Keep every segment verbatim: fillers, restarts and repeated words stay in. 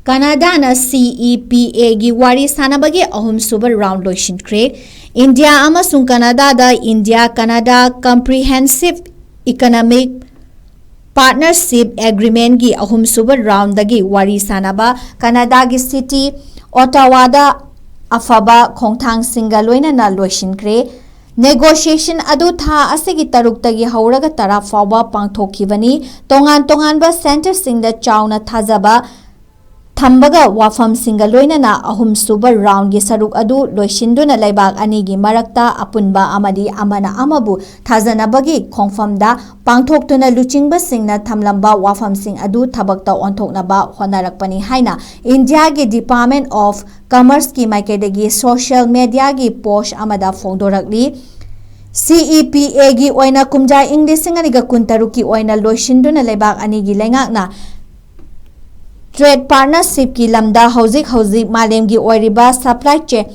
ꯀꯅꯥꯗꯥꯅ C E P Aꯒꯤ ꯋꯥꯔꯤ ꯁꯥꯟꯅꯕꯒꯤ ꯑꯍꯨꯝꯁꯨꯕ ꯔꯥꯎꯟ ꯂꯣꯏꯁꯤꯟꯈ꯭ꯔꯦ꯫ ꯏꯟꯗꯤꯌꯥ ꯑꯃꯁꯨꯡ ꯀꯅꯥꯗꯥꯗ India Canada Comprehensive Economic Partnership Agreementꯀꯤ ꯑꯍꯨꯝꯁꯨꯕ ꯔꯥꯎꯟꯗꯒꯤ ꯋꯥꯔꯤ ꯁꯥꯟꯅꯕ ꯀꯅꯥꯗꯥꯒꯤ ꯁꯤꯇꯤ ꯑꯣꯇꯥꯋꯥꯗ ꯑꯐꯕ ꯈꯣꯡꯊꯥꯡꯁꯤꯡꯒ ꯂꯣꯏꯁꯤꯟꯈ꯭ꯔꯦ꯫ Negotiation ꯑꯗꯨ ꯊꯥ ꯑꯁꯤꯒꯤ ꯇꯔꯨꯛꯇꯒꯤ ꯍꯧꯔꯒ ꯇꯔꯥ ꯐꯥꯎꯕ ꯄꯥꯡꯊꯣꯛꯈꯤꯕꯅꯤ꯫ ꯇꯣꯉꯥꯟ ꯇꯣꯉꯥꯟꯕ ꯁꯦꯟꯇꯔꯁꯤꯡꯗ ꯆꯥꯎꯅ ꯊꯥꯖꯕ ꯊꯝꯕꯒ ꯋꯥꯐꯝꯁꯤꯡꯒ ꯂꯣꯏꯅꯅ ꯑꯍꯨꯝꯁꯨꯕ ꯔꯥꯎꯟꯒꯤ ꯁꯔꯨꯛ ꯑꯗꯨ ꯂꯣꯏꯁꯤꯟꯗꯨꯅ ꯂꯩꯕꯥꯛ ꯑꯅꯤꯒꯤ ꯃꯔꯛꯇ ꯑꯄꯨꯟꯕ ꯑꯃꯗꯤ ꯑꯃꯅ ꯑꯃꯕꯨ ꯊꯥꯖꯅꯕꯒꯤ ꯈꯣꯡꯐꯝꯗ ꯄꯥꯡꯊꯣꯛꯇꯨꯅ ꯂꯨꯆꯤꯡꯕꯁꯤꯡꯅ ꯊꯝꯂꯝꯕ ꯋꯥꯐꯝꯁꯤꯡ ꯑꯗꯨ ꯊꯕꯛꯇ ꯑꯣꯟꯊꯣꯛꯅꯕ ꯍꯣꯠꯅꯔꯛꯄꯅꯤ ꯍꯥꯏꯅ ꯏꯟꯗꯤꯌꯥꯒꯤ Department of Commerceꯀꯤ ꯃꯥꯏꯀꯩꯗꯒꯤ social mediaꯒꯤ post ꯑꯃꯗ ꯐꯣꯡꯗꯣꯔꯛꯂꯤ꯫ C E P Aꯒꯤ ꯑꯣꯏꯅ ꯀꯨꯝꯖꯥ ꯏꯪ ꯂꯤꯁꯤꯡ ꯑꯅꯤꯒ ꯀꯨꯟꯇꯔꯨꯛꯀꯤ ꯑꯣꯏꯅ ꯂꯣꯏꯁꯤꯟꯗꯨꯅ ꯂꯩꯕꯥꯛ ꯑꯅꯤꯒꯤ ꯂꯩꯉꯥꯛꯅ trade partnershipꯀꯤ ꯂꯝꯗ ꯍꯧꯖꯤꯛ ꯍꯧꯖꯤꯛ ꯃꯥꯂꯦꯝꯒꯤ ꯑꯣꯏꯔꯤꯕ supply chain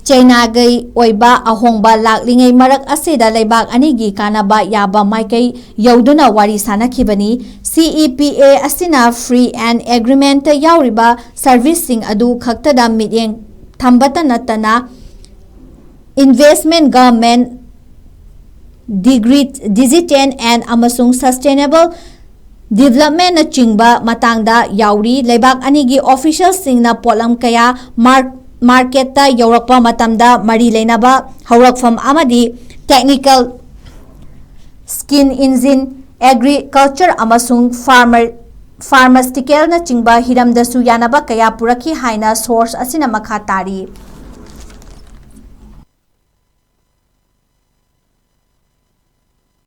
Chinaꯒꯤ ꯑꯣꯏꯕ ꯑꯍꯣꯡꯕ ꯂꯥꯛꯂꯤꯉꯩ ꯃꯔꯛ ꯑꯁꯤꯗ ꯂꯩꯕꯥꯛ ꯑꯅꯤꯒꯤ ꯀꯥꯟꯅꯕ ꯌꯥꯕ ꯃꯥꯏꯀꯩ ꯌꯧꯗꯨꯅ ꯋꯥꯔꯤ ꯁꯥꯅꯈꯤꯕꯅꯤ꯫ C E P A ꯑꯁꯤꯅ free and agreementꯇ ꯌꯥꯎꯔꯤꯕ serviceꯁꯤꯡ ꯑꯗꯨ ꯈꯛꯇꯗ ꯃꯤꯠꯌꯦꯡ ꯊꯝꯕꯇ ꯅꯠꯇꯅ investment, government, digri-, digital and ꯑꯃꯁꯨꯡ sustainable developmentꯅꯆꯤꯡꯕ ꯃꯇꯥꯡꯗ ꯌꯥꯎꯔꯤ꯫ ꯂꯩꯕꯥꯛ ꯑꯅꯤꯒꯤ officialꯁꯤꯡꯅ ꯄꯣꯠꯂꯝ ꯀꯌꯥ mar-, marketꯇ ꯌꯧꯔꯛꯄ ꯃꯇꯝꯗ ꯃꯔꯤ ꯂꯩꯅꯕ ꯍꯧꯔꯛꯐꯝ ꯑꯃꯗꯤ technical, clean energy, agriculture ꯑꯃꯁꯨꯡ farmer, pharmaceuticalꯅꯆꯤꯡꯕ ꯍꯤꯔꯝꯗꯁꯨ ꯌꯥꯅꯕ ꯀꯌꯥ ꯄꯨꯔꯛꯈꯤ ꯍꯥꯏꯅ source ꯑꯁꯤꯅ ꯃꯈꯥ ꯇꯥꯔꯤ꯫